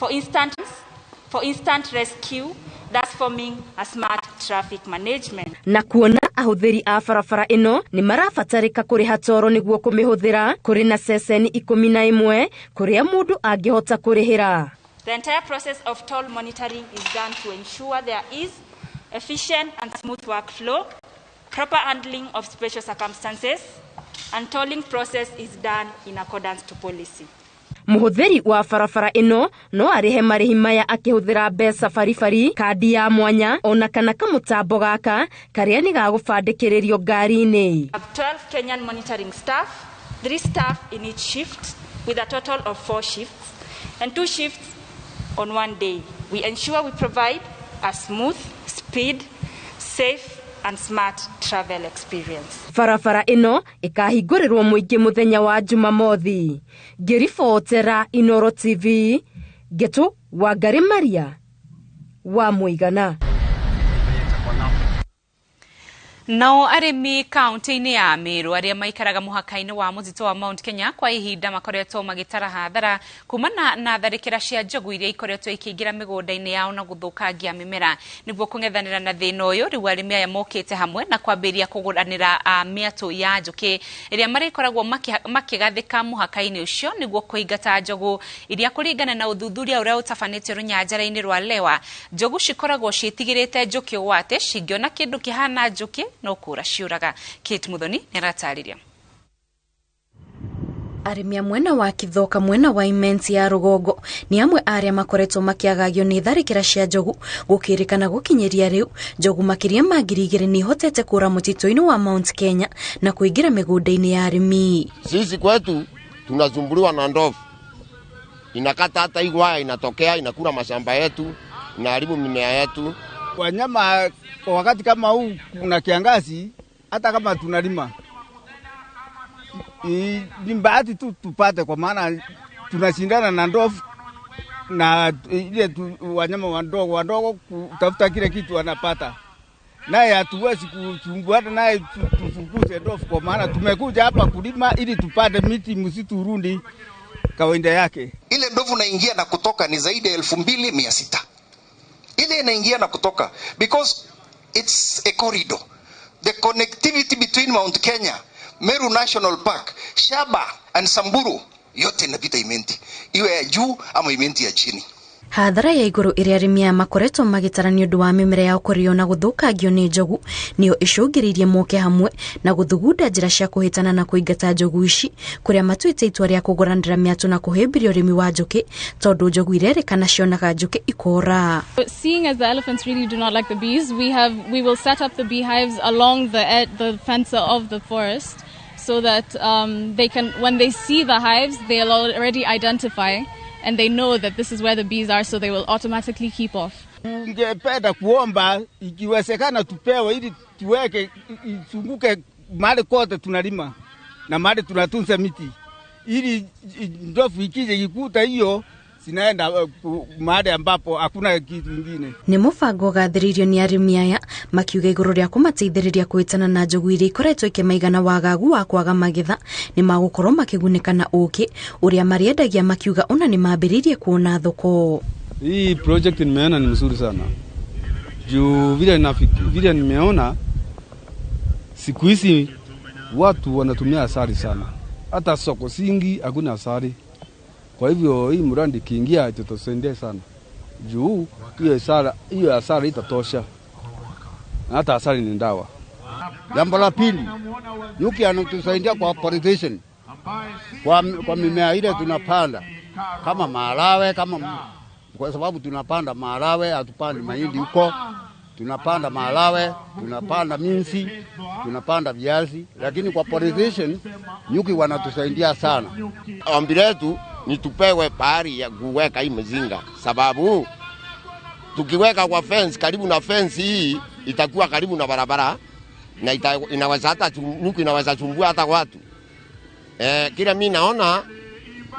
For instant rescue, thus forming a smart traffic management. Na kuona ahũthĩri a barabara ĩno nĩ marabatarĩka kũrĩha toro nĩguo kũmĩhũthĩra, kũrĩ na ceceni 11 kũrĩa mũndũ angĩhota kũrĩhĩra. The entire process of toll monitoring is done to ensure there is efficient and smooth workflow, proper handling of special circumstances, and tolling process is done in accordance to policy. Mũhũthĩri wa barabara ĩno no arĩhe marĩhi maya akĩhũthĩra mbeca baribari, kandi ya mwanya ona kana kamũtambo gaka karĩa nĩ gagũbandĩkĩrĩrio ngari-inĩ. We have 12 Kenyan monitoring staff, 3 staff in each shift, with a total of 4 shifts, and 2 shifts on one day. We ensure we provide a smooth, speed, safe, and smart travel experience. Barabara ĩno ĩkahingũrĩrwo mũingĩ mũthenya wa Jumamothi. Ngĩribotera Inoro TV, Ngetu Wangari Maria wa Mũigana. Nao arĩmi kaunti-inĩ ya Meru arĩa maikaraga mũhaka-inĩ wa mũtitũ wa Mount Kenya kwa ihinda makoretwo magĩtara hathara kumana na tharĩkĩra cia njogu iria ikoretwo ikĩingĩra mĩgũnda-inĩ yao na gũthũkangia mĩmera. Nĩguo kũng'ethanĩra na thĩna ũyũ, rĩu arĩmi aya mokĩte hamwe na kwambĩrĩria kũgũranĩra mĩatũ ya njũkĩ ĩrĩa marĩkoragwo makĩgathĩka mũhaka-inĩ ũcio nĩguo kũingata njogu iria, kũringana na ũthuthuria ũrĩa ũtabanĩtio rũnyanjara-inĩ rwa Lewa, njogu cikoragwo ciĩtigĩrĩte njũkĩ ũũ atĩ cingĩona kĩndũ kĩhana njũkĩ no kũra ciũraga. Kate Muthoni nĩaratarĩria. Arĩmi a mwena wa Kithoka, mwena wa Imenti ya rũgongo, nĩ amwe arĩa makoretwo makĩagagio nĩ tharĩkĩra cia njogu. Gũkĩrĩkana gũkinyĩria rĩu, njogu makĩria ma 2000 nĩ ihotete kũra mũtitũ-inĩ wa Mount Kenya na kũingĩra mĩgũnda-inĩ ya arĩmi. Sisi kwetu tunasumbuliwa na ndovu, inakata hata hii waya, inatokea inakula mashamba yetu, inaharibu mimea yetu. Wanyama kwa wakati kama huu kuna kiangazi, hata kama tunalima ni bahati tu tupate, kwa maana tunashindana na ndovu na ile tu, wanyama wadogo wadogo kutafuta kile kitu wanapata, naye hatuwezi kusumbuana naye tufukuze ndovu, kwa maana tumekuja hapa kulima ili tupande miti, msitu urudi kawaida yake. Ile ndovu naingia na kutoka ni zaidi ya 2600, ile inaingia na kutoka because it's a corridor. The connectivity between Mount Kenya, Meru National Park, Shaba and Samburu yote inapita Imenti, iwe ya juu ama Imenti ya chini. Hathara ya igũrũ ĩrĩa arĩmi aya makoretwo magĩtara nĩ ũndũ wa mĩmera yao kũrĩo na gũthũkangio nĩ njogu nĩyo ĩcũngĩrĩirie moke hamwe na gũthugunda njĩra cia kũhĩtana na kũingata njogu ici, kũrĩa matuĩte itua rĩa kũgũranĩra mĩatũ na kũhĩmbĩria ũrĩmi wa njũkĩ, tondũ njogu irerĩkana cionaga njũkĩ ikora. Seeing as the elephants really do not like the bees, we will set up the beehives along the fence of the forest so that they can when they see the hives, they'll already identify and they know that this is where the bees are, so they will automatically keep off. Tungependa kuomba ikiwezekana tupewe ili tuweke izunguke mahali kote tunalima na mahali tunatunza miti, ili ndovu ikija ikuta hiyo zinaenda mahali ambapo hakuna kitu ingine. Nĩ mũbango ũgathĩrĩirio nĩ arĩmi aya, makiuga igũrũ rĩa kũmateithĩrĩria kũhĩtana na njogu iria ikoretwo ikĩmaigana wagagu wa kwaga magetha, nĩ magũkorwo makĩgunĩka na ũkĩ ũrĩa marĩendagia, makiuga ona nĩ mambĩrĩirie kuona thoko. Hii project nimeona ni mzuri sana juu vile nimeona siku hizi watu wanatumia asali sana, hata soko singi hakuna asali. Kwa hivyo hii mradi ikiingia itatusaidia sana juu hiyo asali itatosha, na hata asali ni dawa. Jambo la pili, nyuki anatusaidia kwa pollination, kwa mimea ile tunapanda kama maharagwe, kama kwa sababu tunapanda maharagwe, hatupandi mahindi huko, tunapanda maharagwe, tunapanda minsi, tunapanda viazi, lakini kwa pollination nyuki wanatusaidia sana. Ombi letu ni tupewe pahali ya kuweka hii mizinga, sababu tukiweka kwa fence, karibu na fence hii itakuwa karibu na barabara na inaweza hata nyuki inaweza sumbua hata watu. Kila mi naona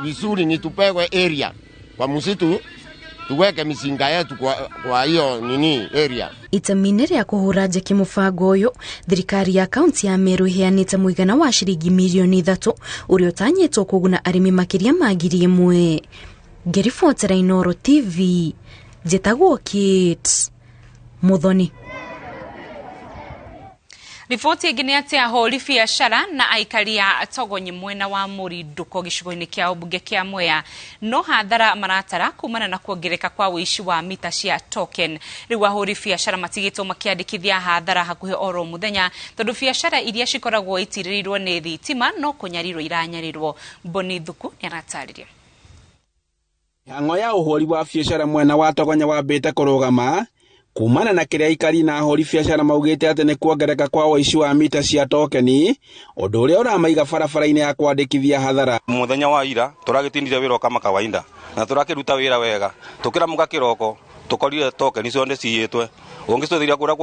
vizuri ni tupewe area kwa msitu tuweke mizinga yetu kwa hiyo nini area. Itemi-inĩ rĩa kũhũra njeki mũbango ũyũ, thirikari ya kaunti ya Meru ĩheanĩte mũigana wa ciringi mirioni 3 ũrĩa ũtanyĩtwo kũguna arĩmi makĩria ma 1000. Ngĩribotera Inooro TV, njĩtagwo Kate Muthoni. Riboti ĩngĩ nĩ atĩ ahũri biacara na aikari a Togonyi mwena wa Mũrindũko gĩcigo-inĩ kĩa ũmbunge kĩa Mwea no hathara maratara kumana na kuongereka kwa ũici wa mita cia token. Rĩu ahũri biacara matigĩtwo makĩandĩkithia hathara hakuhĩ oro mũthenya tondũ biacara iria cikoragwo itirĩrĩirwo nĩ thitima no kũnyarirwo iranyarirwo. Boni Thuku nĩ aratarĩria. Mĩhang'o ya ũhũri wa biacara mwena wa Togonya wambĩte kũrũgama kumana na kĩrĩa aikari na ahũri biacara maugĩte atĩ nĩ kuongereka kwa ũici wa mita cia tokeni, ũndũ ũrĩa ũramaiga barabara-inĩ ya kwandĩkithia hathara. Mũthenya wa ira tũragĩtindire wĩra kama kawaida na tũrakĩruta wĩra wega, tũkĩramũka kĩroko tũkorire tokeni ciothe ciyĩtwe, ũngĩcũthĩria kũrĩa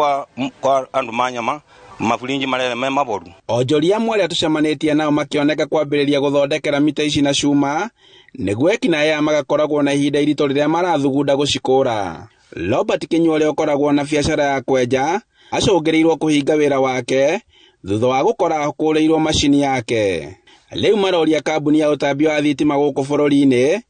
kwa andũ ma nyama maburinji marĩa me maboru. Onjoria amwe arĩa tũcemanĩtie nao makĩoneka kwambĩrĩria gũthondekera mita ici na cuma nĩguo ekinaĩ aya magakoragwo na ihinda iritũ rĩrĩa marathugunda gũcikũra. Robert Kinyua ũrĩa ũkoragwo na biacara ya kwenja acũngĩrĩirwo kũhinga wĩra wake thutha wa gũkora akũrĩirwo macini yake. Rĩu maroria kambuni ya ũtambia wa thitima gũkũ bũrũri-inĩ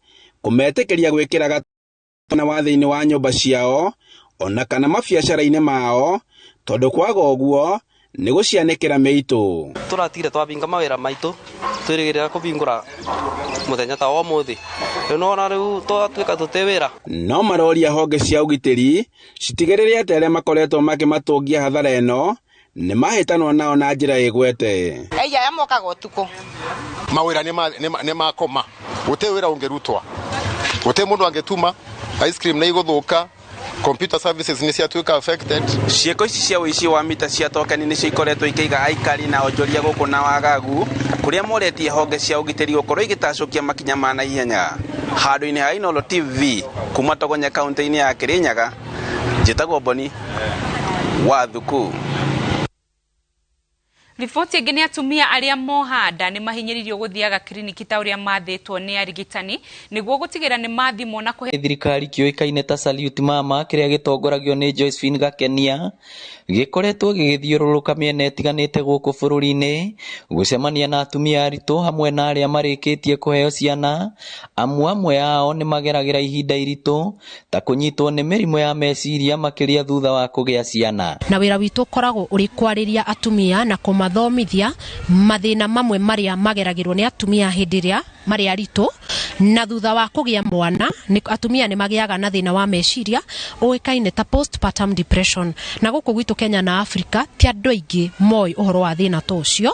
kũmetĩkĩria gwĩkĩra gatona wa thĩinĩ wa nyũmba ciao ona kana mabiacara-inĩ mao tondũ kwaga ũguo nĩ gũcianĩkĩra mĩitũ. Tũratigire twabinga mawĩra maitũ twĩrĩgĩrĩra kũbingũra mũthenya ta wa ũmũthĩ, rĩu nĩwona rĩu twatuĩka tũtĩ wĩra. No maroria honge cia ũgitĩri citigĩrĩre atĩ arĩa makoretwo makĩmatũngia hathara ĩno nĩ mahĩtanwo nao na njĩra ĩgwete. Aya aya mokaga ũtukũ. Mawĩra nĩ makoma, gũtirĩ wĩra ũngĩrutwa, gũtirĩ mũndũ angĩtuma, ice cream nĩ igũthũka, computer services nĩ ciatuĩka affected. Ciĩko ici cia ũici wa mita cia tokeni nĩcio ikoretwo ikĩiga aikari na onjoria gũkũ na wagagu kũrĩa moretie honge cia ũgitĩri gũkorwo igĩtacũkia makinya ma naihenya. Handũ-inĩ ha Inooro TV kuma Togonya kaunti-inĩ ya Kirinyaga, njĩtagwo Boni wa Thuku. Riboti ĩngĩ nĩ atumia arĩa moha nda nĩ mahinyĩrĩirio gũthiaga kiriniki ta ũrĩa mathĩtwo nĩ arigitani nĩguo gũtigĩra nĩ mathimwo na kũhe thirikari kĩũĩkaine ta Salute Mama kĩrĩa gĩtongoragio nĩ Josephine Gakenia gĩkoretwo gĩgĩthiũrũrũka mĩena ĩtiganĩte gũkũ bũrũri-inĩ gũcemania na atumia aritũ hamwe na arĩa marĩkĩtie kũheo ciana. Amu amwe ao nĩ mageragĩra ihinda iritũ ta kũnyitwo nĩ mĩrimũ ya meciria makĩria thutha wa kũgĩa ciana. Na wĩra witũ ũkoragwo ũrĩ kwarĩria atumia na kũmathomithia mathĩna mamwe marĩa mageragĩrwo nĩ atumia hĩndĩ ĩrĩa marĩ aritũ na thutha wa kũgĩa mwana. Atumia nĩ magĩaga na thĩna wa meciria ũĩkaine ta postpartum depression, na gũkũ gwitũ Kenya na Afrika ti andũ aingĩ moĩ ũhoro wa thĩna ta ũcio.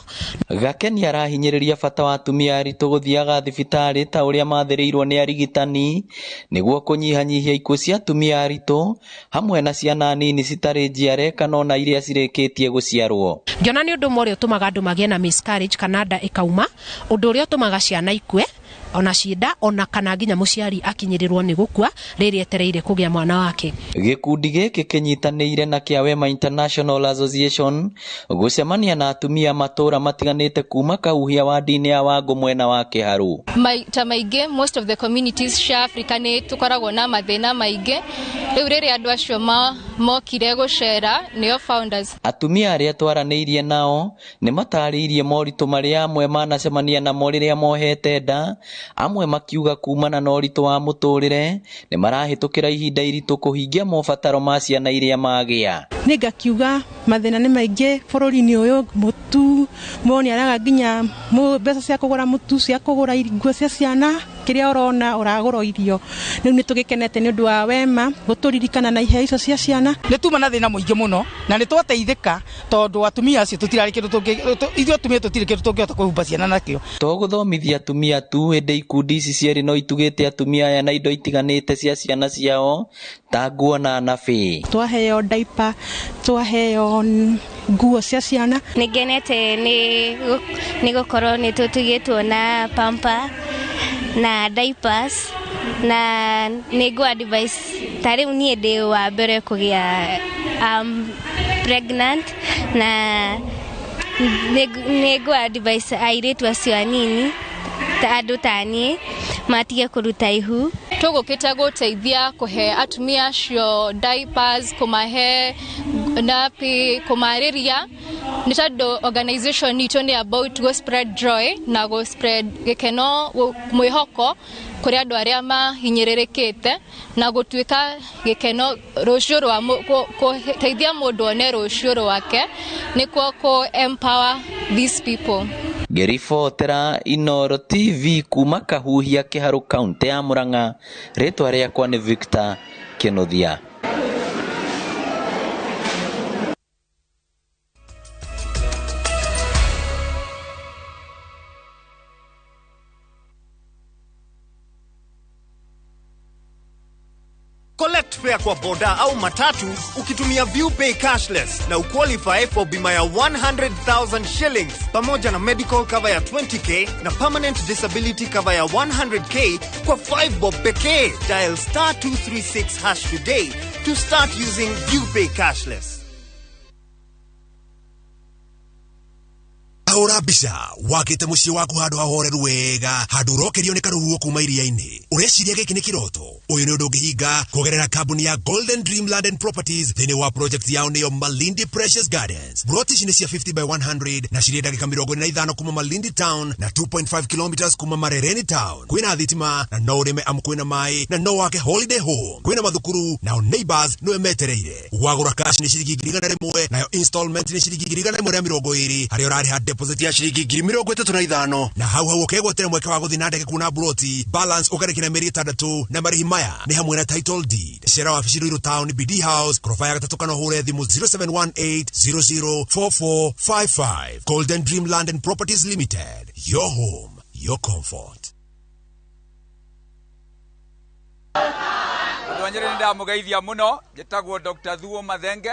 Gakenia arahinyĩrĩria bata wa atumia aritũ gũthiaga thibitarĩ ta ũrĩa mathĩrĩirwo nĩ arigitani nĩguo kũnyihanyihia ikuũ cia atumia aritũ hamwe na ciana nini citarĩ njiare kana ona iria cirĩkĩtie gũciarwo. Ngĩona nĩ ũndũ ũmwe ũrĩa ũtũmaga andũ magĩe na miscarriage kana nda ĩkauma, ũndũ ũrĩa ũtũmaga ciana ikue ona cienda ona kana nginya mũciari akinyĩrĩrwo nĩ gũkua rĩrĩa etereire kũgĩa mwana wake. Gĩkundi gĩkĩ kĩnyitanĩire na kĩa Wema International Association gũcemania na atumia matũra matiganĩte kuma Kahuhia wadi-inĩ ya Wangũ mwena wa Kĩharũ. Maita maingĩ most of the communities cia Africa nĩ tũkoragwo na mathĩna maingĩ, rĩu rĩrĩa andũ acio mokire gũcera nĩo founders. Atumia arĩa twaranĩirie nao nĩ matarĩirie moritũ marĩa amwe manacemania namo rĩrĩa mohete nda, amwe makiuga kumana na ũritũ wa mũtũrĩre nĩ marahĩtũkĩra ihinda iritũ kũhingia mobataro ma ciana iria magĩa. Nĩ ngakiuga mathĩna nĩ maingĩ bũrũri-inĩ ũyũ, mũtu mũndũ nĩ araga nginya mbeca cia kũgũra mũtu, cia kũgũra nguo cia ciana, kĩrĩa ũrona ũragũra irio. Rĩu nĩ tũgĩkenete nĩ ũndũ wa Wema gũtũririkana na iheo icio cia ciana. Nĩ tuma na thĩna mũingĩ mũno na nĩ twateithĩka tondũ atumia acio tũtirarĩ kĩndũ ithuĩ atumia tũtirĩ kĩndũ tũngĩhota kwĩhumba ciana nakĩo. To gũthomithia atumia tu, ĩndĩ ikundi ici cierĩ no itugĩte atumia aya na indo itiganĩte cia ciana ciao ta nguo na nabi. Twaheo diaper, twaheo nguo cia ciana. Nĩ ngenete nĩ gũkorwo nĩ tũtugĩtwo na pamper na diapers na nĩ ngũ advice ta rĩu niĩ ndĩ wa mbere kũgĩa pregnant na nĩ ngũ advice airĩtu acio anini ta andũ ta niĩ matige kũruta ihu. Tũgũkĩte gũteithia kũhe atumia acio diapers, kũmahe napi, kũmarĩria Nĩ tondũ organization itũ nĩ about go spread joy na go spread gĩkeno, mwĩhoko kũrĩ andũ arĩa mahinyĩrĩrĩkĩte na gũtuĩka gĩkeno rũciũ rwa gũteithia mũndũ one rũciũ rwake, nĩkuo kũ empower these people. Ngĩribotera Inooro TV kuma Kahuhia Kĩharũ kaũntĩ ya Murang'a, rĩtwa rĩakwa nĩ Victor Kĩnuthia. Collect fare kwa boda au matatu ukitumia ViewPay cashless na uqualify for bima ya 100,000 shillings pamoja na medical cover ya 20k na permanent disability cover ya 100k kwa 5 bob pekee. Dial star 236 hash today to start using ViewPay cashless. Ahũra mbica wakĩte mũciĩ waku handũ hahoreru wega, handũ ũrokerio nĩ karũhuho kuma iria-inĩ. Ũreciria gĩkĩ nĩ kĩroto? Ũyũ nĩ ũndũ ũngĩhinga kũgerera kambuni ya Golden Dream Land and Properties thĩinĩ wa project yao nĩyo Malindi Precious Gardens. Broti ici nĩ cia 50 by 100 na cirĩ ndagĩka 45 kuma Malindi Town na 2.5 kilometers kuma Marereni Town. Kwĩna thitima na no ũrĩme amu kwĩna maĩ na no wake holiday home. Kwĩna mathukuru nao neighbors nĩwe metereire. Wagũra cash nĩ ciringi 100,000 nayo installment nĩ ciringi 120 harĩa ũrarĩha deposit ya ciringi 35,000 na hau hau ũkegwatĩra mweke wa gũthiĩ na ndege kuona broti balance ũkarĩkĩra mĩeri 6 na marĩhi maya nĩ hamwe na title deed. Cera wabici Ruiru Town BD House koroba ya gatatũ kana ũhũre thimũ 0718004455. Golden Dream Land and Properties Limited, your home, your comfort. Andũ a Nyĩrĩ nĩ ndamũgeithia mũno, njĩtagwo Dr. Thuo Mathenge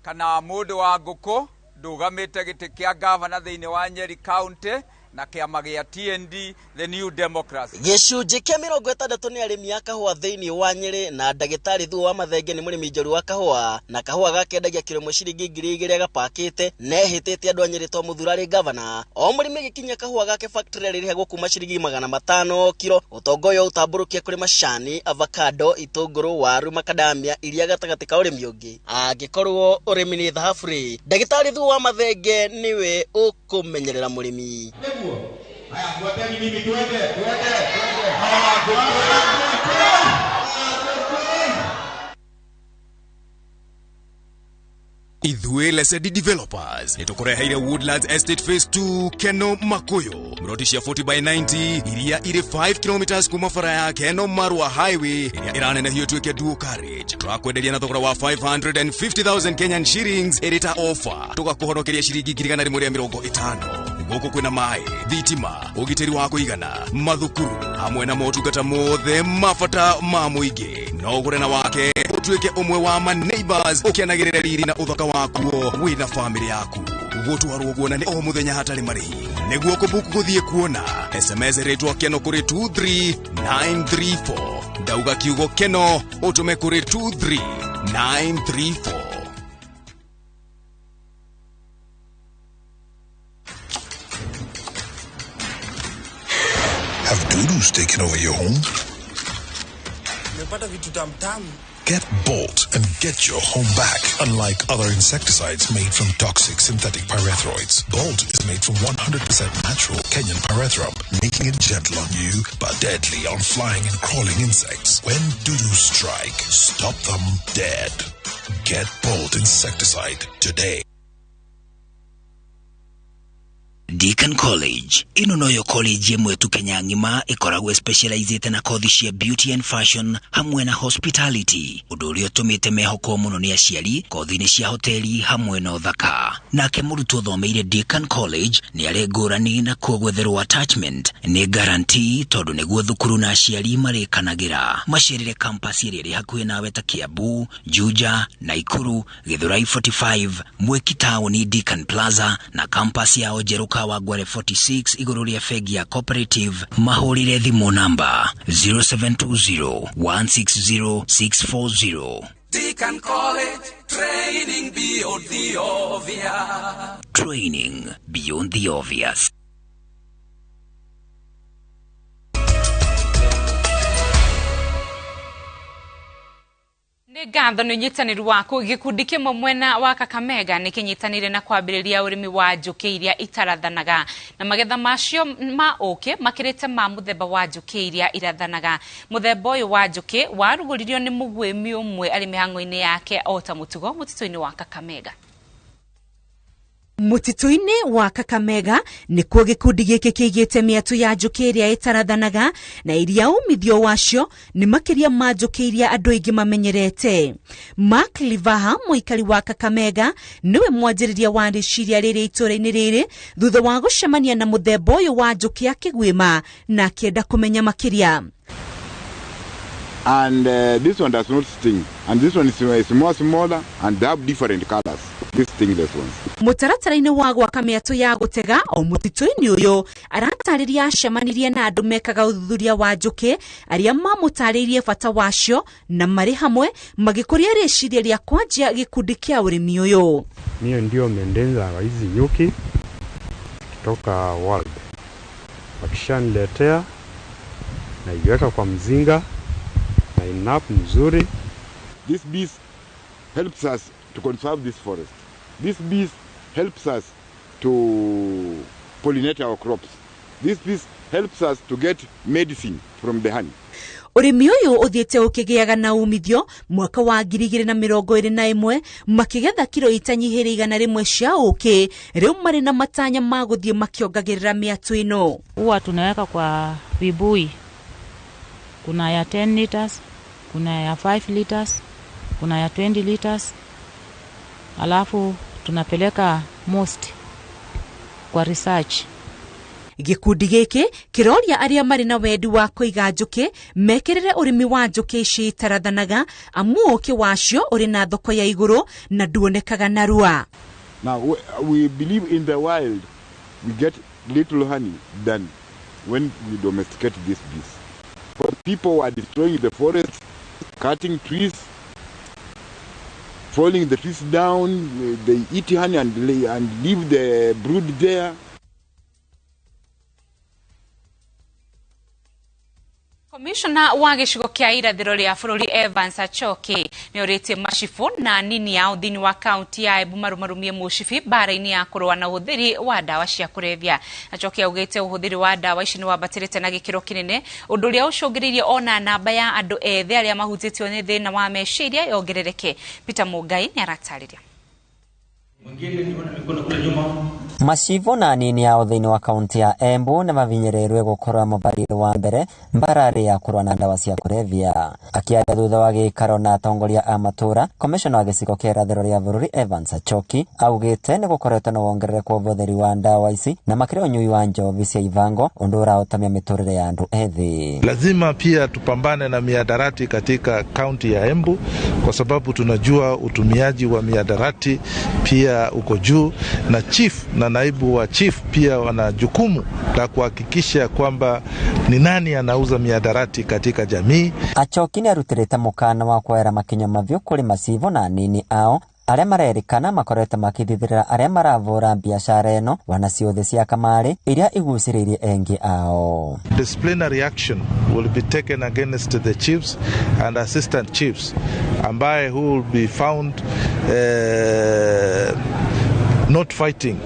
kana mũndũ wa ngũkũ, ndũgamĩte gĩtĩ kĩa gavana thĩinĩ wa Nyeri County na kĩama gĩa TND, the New Democracy. Gĩcunjĩ kĩa 60 nĩ arĩmi a kahũa thĩinĩ wa Nyĩrĩ na ndagĩtarĩ Thuo wa Mathenge nĩ mũrĩmi njoru wa kahũa na kahũa gakendagia kiro ĩmwe ciringi 2,000 gapakĩte na ehĩtĩte andũ a Nyĩrĩ to mũthura arĩ gavana. O mũrĩmi agĩkinyia kahũa gake factory arĩrĩhagwo kuma ciringi 500 kiro. Ũtonga ũyũ ũtambũrũkia kũrĩ macani, avocado, itũngũrũ, waru, makadamia iria gatagatĩ ka ũrĩmi ũngĩ. Angĩkorwo ũrĩmi nĩ thahabu rĩ, ndagĩtarĩ Thuo wa Mathenge nĩwe ũkũmenyerera mũrĩmi. Ithuĩ Lesedi Developers nĩtũkũreheire Woodlands Estate Phase 2 Keno Makuyu, mroti cia 40 by 90 iria irĩ 5 kilometers kuma bara ya Keno Marua Highway ĩrĩa ĩranenehio ĩtuĩke dual carriage. Tũrakwenderia na thogora wa 550,000 Kenyan shillings ĩrĩ ta offer, tũgakũhonokeria ciringi 150,000. Gũkũ kwĩna maĩ, thitima, ũgitĩri wa kũigana, mathukuru hamwe na motungata mothe mabata ma mũingĩ. No ũgũre na wake ũtuĩke ũmwe wa ma neighbors ũkenagĩrĩra riri na ũthaka wakuo wĩna famĩlĩ yaku. Gũtwarwo guona nĩ o mũthenya hatarĩ marĩhi. Nĩguo kũbuku gũthiĩ kuona SMS rĩtwa Keno kũrĩ 23934. Ndauga kiugo Keno ũtũme kũrĩ 23934. Have dudus taken over your home? Get Bolt and get your home back. Unlike other insecticides made from toxic synthetic pyrethroids, Bolt is made from 100% natural Kenyan pyrethrum, making it gentle on you but deadly on flying and crawling insects. When dudus strike, stop them dead. Get Bolt insecticide today. Deacon College ino noyo college ĩmwe tu Kenya ng'ima ĩkoragwo specializĩte na kothi cia beauty and fashion hamwe na hospitality, ũndũ ũrĩa ũtũmĩte mehokwo mũno nĩ aciari kothi-inĩ cia hoteli hamwe na ũthaka. Nake mũrutwo ũthomeire Deacon College nĩ arĩ ngũrani na kuo gwetherwo attachment nĩ guarantee tondũ nĩguo thukuru na aciari marĩkanagĩra. Macerere campus ĩrĩa ĩrĩ hakuhĩ nawe ta Kiambu, Juja, Naikuru, Githurai 45, Mwiki Town, Deacon Plaza na campus yao njerũ Kawangware 46 igũrũ rĩa bengi ya Cooperative. Mahũrĩre thimũ namba 0720 160 640. Deacon College, training beyond the obvious. Training beyond the obvious. Ngatho nĩ ũnyitanĩri waku. Gĩkundi kĩmwe mwena wa Kakamega nĩ kĩnyitanĩire na kwambĩrĩria ũrĩmi wa njũkĩ iria itarathanaga, na magetha macio ma ũkĩ makĩrĩte ma mũthemba wa njũkĩ iria irathanaga. Mũthemba ũyũ wa njũkĩ warugũririo nĩ mũguĩmi ũmwe arĩ mĩhang'o-inĩ yake o ta mũtugo mũtitũ-inĩ wa Kakamega. Mũtitũ-inĩ wa Kakamega nĩkuo gĩkundi gĩkĩ kĩigĩte mĩatũ ya njũkĩ ĩrĩa ĩtarathanaga na iria umithio wacio nĩ makĩria ma njũkĩ iria andũ aingĩ mamenyerete. Mark Livaha, mũikari wa Kakamega, nĩwe mwanjĩrĩria wa rĩciria rĩrĩ itũũra-inĩ rĩrĩ thutha wa gũcemania na mũthemba ũyũ wa njũkĩ akĩguĩma na akĩenda kũmenya makĩria. And this one does not sting, and this one is more smaller and they have different colors, these stingless ones. Mũtaratara-inĩ wa gwaka mĩatũ ya gũtega o mũtitũ-inĩ ũyũ, aratarĩria acemanirie na andũ mekaga ũthuthuria wa njũkĩ arĩa mamũtarĩirie bata wacio na marĩ hamwe magĩkũria rĩciria rĩa kwanjia gĩkundi kĩa ũrĩmi ũyũ. Niyo ndio mendenza wa hizi nyuki kutoka World, wakishaniletea naiweka kwa mzinga na inap mzuri. This bees helps us to conserve this forest. This bees helps us to pollinate our crops. This bees helps us to get medicine from the honey. Ũrĩmi ũyũ ũthiĩte ũkĩgĩaga na umithio mwaka wa 2021 makĩgetha kiro itanyihĩire 100 cia ũkĩ. Rĩu marĩ na matanya ma gũthiĩ makĩongagĩrĩra mĩatũ ĩno. Huwa tunaweka kwa vibui, kuna ya 10 liters, kuna ya 5 liters, kuna ya 20 liters, alafu tunapeleka most kwa research. Gĩkundi gĩkĩ kĩroria arĩa marĩ na wendi wa kũiga njũkĩ mekĩrĩre ũrĩmi wa njũkĩ ici itarathanaga, amu ũkĩ wacio ũrĩ na thoko ya igũrũ na nduonekaga narua. Now we believe in the wild we get little honey than when we domesticate these bees. But people are destroying the forest, cutting trees, falling the trees down, they eat honey and leave the brood there. Komishona wa gĩcigo kĩa irathĩro rĩa bũrũri Evans Achoki nĩorĩtie macibũ na nini yao thĩinĩ wa kaunti ya Embu marumarumie mũcibi mbara-inĩ ya kũrũa na ũhũthĩri wa ndawa cia kũrebia. Achoki augĩte ũhũthĩri wa ndawa ici nĩwambatĩrĩte na gĩkĩro kĩnene, ũndũ ũrĩa ũcũngĩrĩirie ona namba ya andũ ethĩ arĩa mahutĩtio nĩ thĩna wa meciria yongerereke. Peter Mũngai nĩaratarĩria. Macibo na anini ao thĩinĩ wa kaunti ya Embu nĩ mavinyĩrĩirwe gũkorwo mũbarĩrĩ wa mbere mbararĩ ya kũrũa na ndawa cia kũrebia. Akĩaria thutha wa gĩikaro na atongoria a matũra, komishona wa gĩcigo kĩa irathĩro rĩa bũrũri Evans Achoki augĩte nĩ gũkoretwo na wongerereku wa ũhũthĩri wa ndawa ici na makĩria ũnyui wa njovi cia ivango, ũndũ ũrahotomia mĩtũrĩre ya andũ ethĩ. Lazima pia tupambane na miadarati katika kaunti ya Embu kwa sababu tunajua utumiaji wa miadarati pia uko juu, na chief na naibu wa chief pia wana jukumu la kuhakikisha kwamba ni nani anauza miadarati katika jamii. Achoki nĩ arutĩrĩte mũkana wa kuoera makinya mabiũ kũrĩ macibo na anini ao arĩa marerĩkana makoretwo makĩthithĩrĩra arĩa maravũra biacara ĩno wana ciothe cia kamarĩ iria igucĩrĩirie engi ao. Disciplinary action will be taken against the chiefs and assistant chiefs ambaye who will be found not fighting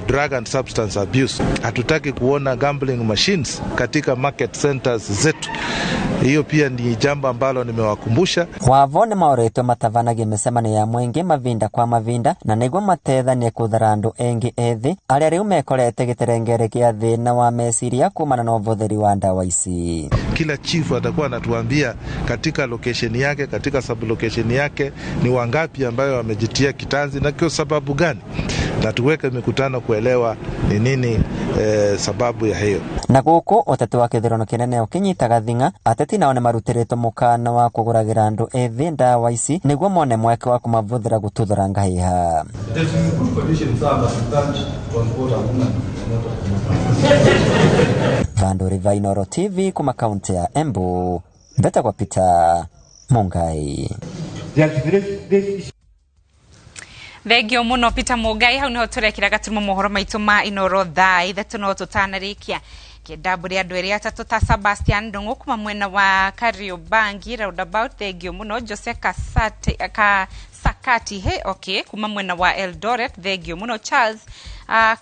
drug and substance abuse. Hatutaki kuona gambling machines katika market centers zetu. Hiyo pia ni jambo ambalo nimewakumbusha. Wavo nĩ maũrĩtwo matavanagie mĩcemanio ya mũingĩ mavinda kwa mavinda na nĩguo matethanie kũthara andũ engi ethĩ arĩa rĩu mekorete gĩterengere kĩa thĩna wa meciria kumana na ũhũthĩri wa ndawa ici. Kila chifu atakuwa anatuambia katika location yake, katika sub location yake ni wangapi ambayo wamejitia kitanzi na kwa sababu gani, na tuweke mikutano kuelewa ni nini sababu ya hiyo. Na gũkũ ũteti wa kĩthurano kĩnene ũkĩnyitaga thing'a, ateti nao nĩmarutĩrĩtwo mũkana wa kũgũragĩra andũ ethĩ ndawa ici nĩguo mone mweke wa kũmavũthĩra gũtuthũra ngahĩha. Vandũ va Inooro TV kuma kaunti ya Embu, mbetagwo Peter Mungai. Thengio muno Peter Mungai, hau niho turekira gaturumo mohoro maitu ma Inooro thaa 3 no tutanarikia. Reke ndambũre andũ erĩ atatũ ta Sebastian Ndung'u kuma mwena wa Kariobangi roundabout, thengio mũno. Jose Kasate, ka Sakati, he okay, kuma mwena wa Eldoret, thengio mũno. Charles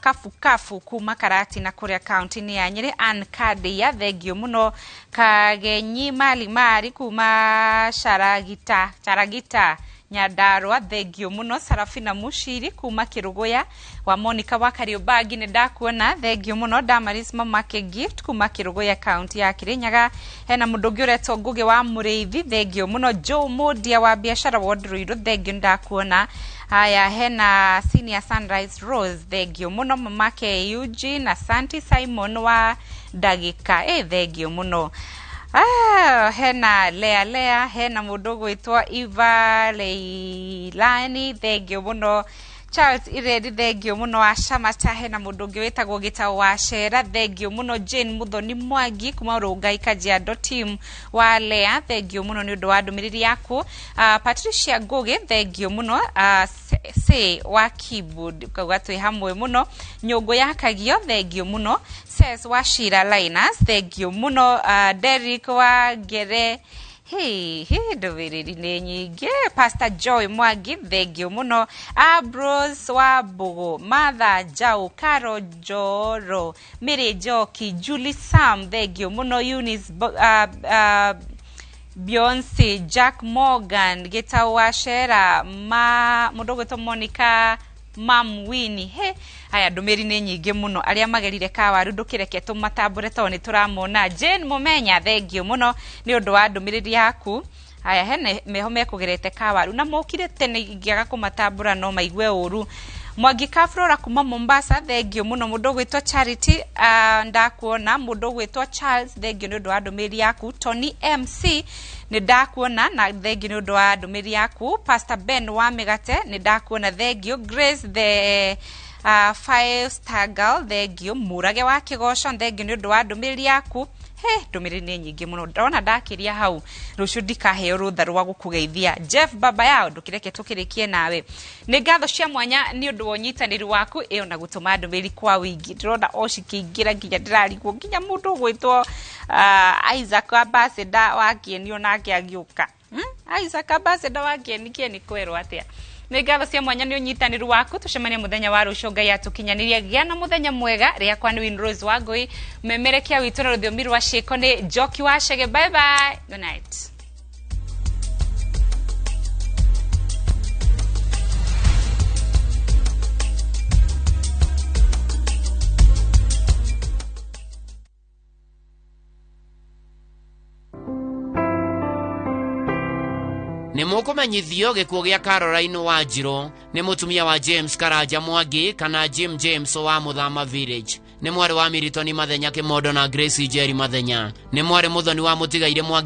Kafukafu kuma Karatina kũrĩa kaunti-inĩ ya Nyĩrĩ. Ann Kadia, thengio mũno. Kagenyi Mali Mari kuma Charagita, Charagita Nyandarua, thengio mũno. Sarafina Mushiri kuma Kĩrũgũya wa Monica wa Kariobangi, nĩ ndakuona, thengio mũno. Damaris Mamake Gift kuma Kĩrũgũya kaunti ya Kirinyaga. Hena mũndũ ũngĩ ũretwo Ngũgĩ wa Mũrĩithi, thengio mũno. Joe Modia wa biashara Ward Ruiru, thengio, nĩ ndakuona. Haya, hena Senior Sunrise Rose, thengio mũno. Mamake Eugene, Asanti. Simon wa ndagĩka, thengio mũno. Hena Lea Lea, hena mũndũ ũgwĩtwo Eva Leilani, thengio mũno. Charles Ireri, thengio mũno wa Shamata. Hena mũndũ ũngĩ wĩtagwo Gĩtaũ wa Cera, thengio mũno. Jane Muthoni Mwangi kuma Rongai Kajiado team wa Lea, thengio mũno nĩ ũndũ wa ndũmĩrĩri yaku. Patricia Ngugi, thengio mũno. Se wa keyboard kauga twĩ hamwe mũno. Nyũngũ ya Kagio, thengio mũno. Ses wa Shira Linus, thengio mũno. Derrick wa Ngere, hi ndũmĩrĩri nĩ nyingĩ. Pastor Joy Mwangi, thengio mũno. Ambrose wa Mbũgũ, Martha Njau, Caro Njoro, Mary Njoki, Julie Sam, thengio mũno. Eunice Beyonce, Jack Morgan, Gĩtaũ wa Cera, ma mũndũ ũgwĩtwo Monica Mam Winnie. He aya ndũmĩrĩri nĩ nyingĩ mũno. Arĩa magerire kawaru ndũkĩreke tũmatambũre tondũ nĩ tũramona. Jane Mũmenya, thengio mũno nĩ ũndũ wa ndũmĩrĩri yaku. Haya, hena meho mekũgerete kawaru na mokire tene, ingĩaga kũmatambũra no maigue ũru. Mwangi Kafrora kuma Mombasa, thengio mũno. Mũndũ ũgwĩtwo Charity, ndakuona. Mũndũ ũgwĩtwo Charles, thengio nĩ ũndũ wa ndũmĩrĩri yaku. Tony MC, nĩ ndakuona na thengio nĩ ũndũ wa ndũmĩrĩri yaku. Pastor Ben wa Mĩgate, nĩ ndakuona, thengio. Grace the five star girl, thengio. Mũrage wa Kĩgoco, thengio nĩ ũndũ wa ndũmĩrĩri yaku. He ndũmĩrĩri nĩ nyingĩ mũno, ndona ndakĩria hau rũciũ ndikaheo rũtha rwa gũkũgeithia. Jeff baba yao, ndũkĩreke tũkĩrĩkie nawe. Nĩ ngatho cia mwanya nĩ ũndũ wa ũnyitanĩri waku ĩyo na gũtũma ndũmĩrĩri kwa wĩingĩ. Ndĩrona o cikĩingĩra nginya ndĩrarigwo nginya mũndũ ũgwĩtwo Isaac Ambassador wa Kĩeni onake agĩũka. Isaac Ambassador wa Kĩeni, Kĩeni kwerwo atĩa? Nĩ ngatho cia mwanya nĩ ũnyitanĩri waku. Tũcemanie mũthenya wa rũciũ Ngai atũkinyanĩria. Gĩa na mũthenya mwega. Rĩakwa nĩ Winrose Wangũi, memerekia witũ na rũthiomi rwa ciĩko nĩ Njoki wa Chege. Bye bye, good night. Nĩ mũkũmenyithio gĩkuũ gĩa Caroline Wanjirũ, nĩ mũtumia wa James Karanja Mwangi kana Jim James wa Mũthama Village, nĩ mwarĩ wa Milton Mathenya Kĩmondo na Grace Njeri Mathenya, nĩ mwarĩ mũthoni wa mũtigaire Mwangi.